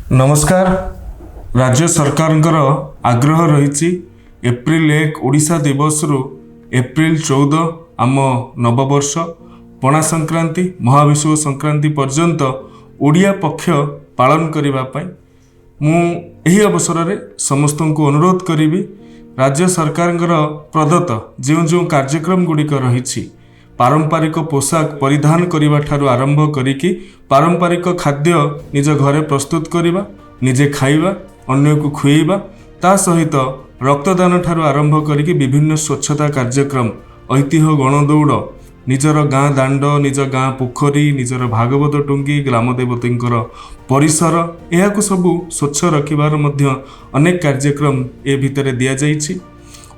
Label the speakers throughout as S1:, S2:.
S1: ନମସ୍କାର। ରାଜ୍ୟ ସରକାରଙ୍କର ଆଗ୍ରହ ରହିଛି ଏପ୍ରିଲ 1 ଓଡ଼ିଶା ଦିବସରୁ ଏପ୍ରିଲ 14 ଆମ ନବବର୍ଷ, ପଣା ସଂକ୍ରାନ୍ତି, ମହାବିଷୁବ ସଂକ୍ରାନ୍ତି ପର୍ଯ୍ୟନ୍ତ ଓଡ଼ିଆ ପକ୍ଷ ପାଳନ କରିବା ପାଇଁ। ମୁଁ ଏହି ଅବସରରେ ସମସ୍ତଙ୍କୁ ଅନୁରୋଧ କରିବି, ରାଜ୍ୟ ସରକାରଙ୍କର ପ୍ରଦତ୍ତ ଯେଉଁ ଯେଉଁ କାର୍ଯ୍ୟକ୍ରମ ଗୁଡ଼ିକ ରହିଛି, ପାରମ୍ପରିକ ପୋଷାକ ପରିଧାନ କରିବା ଠାରୁ ଆରମ୍ଭ କରିକି ପାରମ୍ପରିକ ଖାଦ୍ୟ ନିଜ ଘରେ ପ୍ରସ୍ତୁତ କରିବା, ନିଜେ ଖାଇବା, ଅନ୍ୟକୁ ଖୁଏଇବା, ତା ସହିତ ରକ୍ତଦାନ ଠାରୁ ଆରମ୍ଭ କରିକି ବିଭିନ୍ନ ସ୍ୱଚ୍ଛତା କାର୍ଯ୍ୟକ୍ରମ, ଐତିହ୍ୟ ଗଣଦୌଡ଼, ନିଜର ଗାଁ ଦାଣ୍ଡ, ନିଜ ଗାଁ ପୋଖରୀ, ନିଜର ଭାଗବତ ଟୁଙ୍ଗି, ଗ୍ରାମ ଦେବତୀଙ୍କର ପରିସର, ଏହାକୁ ସବୁ ସ୍ୱଚ୍ଛ ରଖିବାର ମଧ୍ୟ ଅନେକ କାର୍ଯ୍ୟକ୍ରମ ଏ ଭିତରେ ଦିଆଯାଇଛି।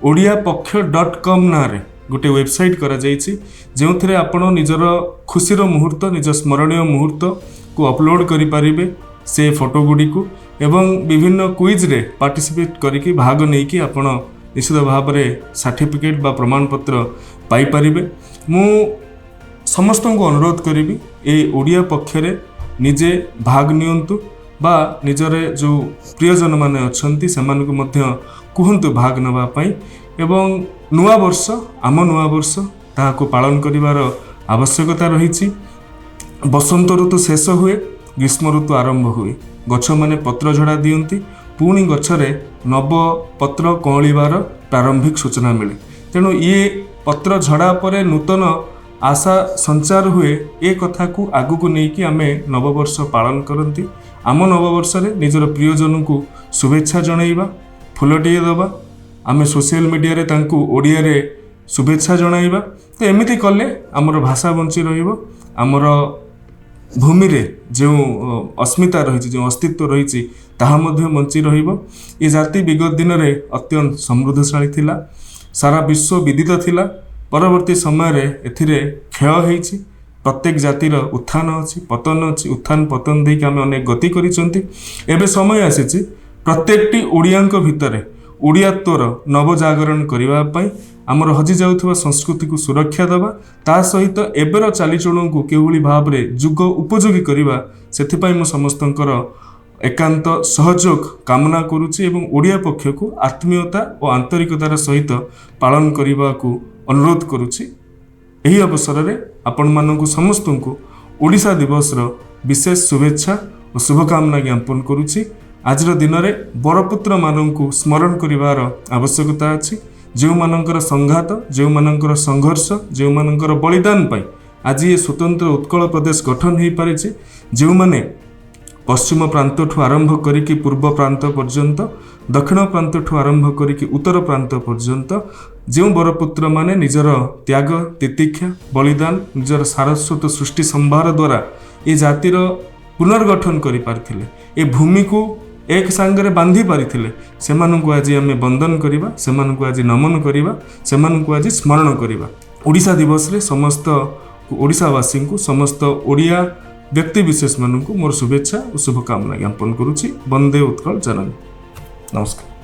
S1: ଓଡ଼ିଆପକ୍ଷ.କମ୍ ନାଁରେ ଗୋଟେ ୱେବସାଇଟ୍ କରାଯାଇଛି, ଯେଉଁଥିରେ ଆପଣ ନିଜର ଖୁସିର ମୁହୂର୍ତ୍ତ, ନିଜ ସ୍ମରଣୀୟ ମୁହୂର୍ତ୍ତକୁ ଅପଲୋଡ଼ କରିପାରିବେ ସେ ଫଟୋ ଗୁଡ଼ିକୁ ଏବଂ ବିଭିନ୍ନ କୁଇଜ୍ରେ ପାର୍ଟିସିପେଟ୍ କରିକି, ଭାଗ ନେଇକି ଆପଣ ନିଶ୍ଚିତ ଭାବରେ ସାର୍ଟିଫିକେଟ୍ ବା ପ୍ରମାଣପତ୍ର ପାଇପାରିବେ। ମୁଁ ସମସ୍ତଙ୍କୁ ଅନୁରୋଧ କରିବି, ଏ ଓଡ଼ିଆ ପକ୍ଷରେ ନିଜେ ଭାଗ ନିଅନ୍ତୁ ବା ନିଜର ଯେଉଁ ପ୍ରିୟଜନମାନେ ଅଛନ୍ତି, ସେମାନଙ୍କୁ ମଧ୍ୟ କୁହନ୍ତୁ ଭାଗ ନେବା ପାଇଁ। ଏବଂ ନୂଆ ବର୍ଷ, ଆମ ନୂଆ ବର୍ଷ, ତାହାକୁ ପାଳନ କରିବାର ଆବଶ୍ୟକତା ରହିଛି। ବସନ୍ତ ଋତୁ ଶେଷ ହୁଏ, ଗ୍ରୀଷ୍ମ ଋତୁ ଆରମ୍ଭ ହୁଏ। ଗଛମାନେ ପତ୍ର ଝଡ଼ା ଦିଅନ୍ତି, ପୁଣି ଗଛରେ ନବ ପତ୍ର କଅଁଳିବାର ପ୍ରାରମ୍ଭିକ ସୂଚନା ମିଳେ। ତେଣୁ ଇଏ ପତ୍ର ଝଡ଼ା ପରେ ନୂତନ ଆଶା ସଞ୍ଚାର ହୁଏ। ଏ କଥାକୁ ଆଗକୁ ନେଇକି ଆମେ ନବବର୍ଷ ପାଳନ କରନ୍ତି। ଆମ ନବବର୍ଷରେ ନିଜର ପ୍ରିୟଜନଙ୍କୁ ଶୁଭେଚ୍ଛା ଜଣାଇବା, ଫୁଲଟିଏ ଦେବା, ଆମେ ସୋସିଆଲ ମିଡ଼ିଆରେ ତାଙ୍କୁ ଓଡ଼ିଆରେ ଶୁଭେଚ୍ଛା ଜଣାଇବା। ତ ଏମିତି କଲେ ଆମର ଭାଷା ବଞ୍ଚି ରହିବ, ଆମର ଭୂମିରେ ଯେଉଁ ଅସ୍ମିତା ରହିଛି, ଯେଉଁ ଅସ୍ତିତ୍ୱ ରହିଛି, ତାହା ମଧ୍ୟ ବଞ୍ଚି ରହିବ। ଏ ଜାତି ବିଗତ ଦିନରେ ଅତ୍ୟନ୍ତ ସମୃଦ୍ଧଶାଳୀ ଥିଲା, ସାରା ବିଶ୍ୱ ବିଦିତ ଥିଲା। ପରବର୍ତ୍ତୀ ସମୟରେ ଏଥିରେ କ୍ଷୟ ହେଇଛି। ପ୍ରତ୍ୟେକ ଜାତିର ଉତ୍ଥାନ ଅଛି, ପତନ ଅଛି। ଉତ୍ଥାନ ପତନ ଦେଇକି ଆମେ ଅନେକ ଗତି କରିଛନ୍ତି। ଏବେ ସମୟ ଆସିଛି ପ୍ରତ୍ୟେକଟି ଓଡ଼ିଆଙ୍କ ଭିତରେ ଓଡ଼ିଆତ୍ୱର ନବଜାଗରଣ କରିବା ପାଇଁ, ଆମର ହଜି ଯାଉଥିବା ସଂସ୍କୃତିକୁ ସୁରକ୍ଷା ଦେବା, ତା ସହିତ ଏବେର ଚାଲିଚଳନକୁ କେଉଁଭଳି ଭାବରେ ଯୁଗ ଉପଯୋଗୀ କରିବା, ସେଥିପାଇଁ ମୁଁ ସମସ୍ତଙ୍କର ଏକାନ୍ତ ସହଯୋଗ କାମନା କରୁଛି ଏବଂ ଓଡ଼ିଆ ପକ୍ଷକୁ ଆତ୍ମୀୟତା ଓ ଆନ୍ତରିକତାର ସହିତ ପାଳନ କରିବାକୁ ଅନୁରୋଧ କରୁଛି। ଏହି ଅବସରରେ ଆପଣମାନଙ୍କୁ ସମସ୍ତଙ୍କୁ ଓଡ଼ିଶା ଦିବସର ବିଶେଷ ଶୁଭେଚ୍ଛା ଓ ଶୁଭକାମନା ଜ୍ଞାପନ କରୁଛି। ଆଜିର ଦିନରେ ବରପୁତ୍ରମାନଙ୍କୁ ସ୍ମରଣ କରିବାର ଆବଶ୍ୟକତା ଅଛି, ଯେଉଁମାନଙ୍କର ସଂଘାତ, ଯେଉଁମାନଙ୍କର ସଂଘର୍ଷ, ଯେଉଁମାନଙ୍କର ବଳିଦାନ ପାଇଁ ଆଜି ଏ ସ୍ୱତନ୍ତ୍ର ଉତ୍କଳ ପ୍ରଦେଶ ଗଠନ ହୋଇପାରିଛି, ଯେଉଁମାନେ ପଶ୍ଚିମ ପ୍ରାନ୍ତଠୁ ଆରମ୍ଭ କରିକି ପୂର୍ବ ପ୍ରାନ୍ତ ପର୍ଯ୍ୟନ୍ତ, ଦକ୍ଷିଣ ପ୍ରାନ୍ତଠୁ ଆରମ୍ଭ କରିକି ଉତ୍ତର ପ୍ରାନ୍ତ ପର୍ଯ୍ୟନ୍ତ, ଯେଉଁ ବରପୁତ୍ରମାନେ ନିଜର ତ୍ୟାଗ, ତିତିକ୍ଷା, ବଳିଦାନ, ନିଜର ସାରସ୍ୱତ ସୃଷ୍ଟି ସମ୍ଭାର ଦ୍ୱାରା ଏ ଜାତିର ପୁନର୍ଗଠନ କରିପାରିଥିଲେ, ଏ ଭୂମିକୁ ଏକ ସାଙ୍ଗରେ ବାନ୍ଧି ପାରିଥିଲେ, ସେମାନଙ୍କୁ ଆଜି ଆମେ ବନ୍ଦନ କରିବା, ସେମାନଙ୍କୁ ଆଜି ନମନ କରିବା, ସେମାନଙ୍କୁ ଆଜି ସ୍ମରଣ କରିବା। ଓଡ଼ିଶା ଦିବସରେ ସମସ୍ତ ଓଡ଼ିଶାବାସୀଙ୍କୁ, ସମସ୍ତ ଓଡ଼ିଆ ବ୍ୟକ୍ତି ବିଶେଷମାନଙ୍କୁ ମୋର ଶୁଭେଚ୍ଛା ଓ ଶୁଭକାମନା ଜ୍ଞାପନ କରୁଛି। ବନ୍ଦେ ଉତ୍କଳ ଜନନୀ। ନମସ୍କାର।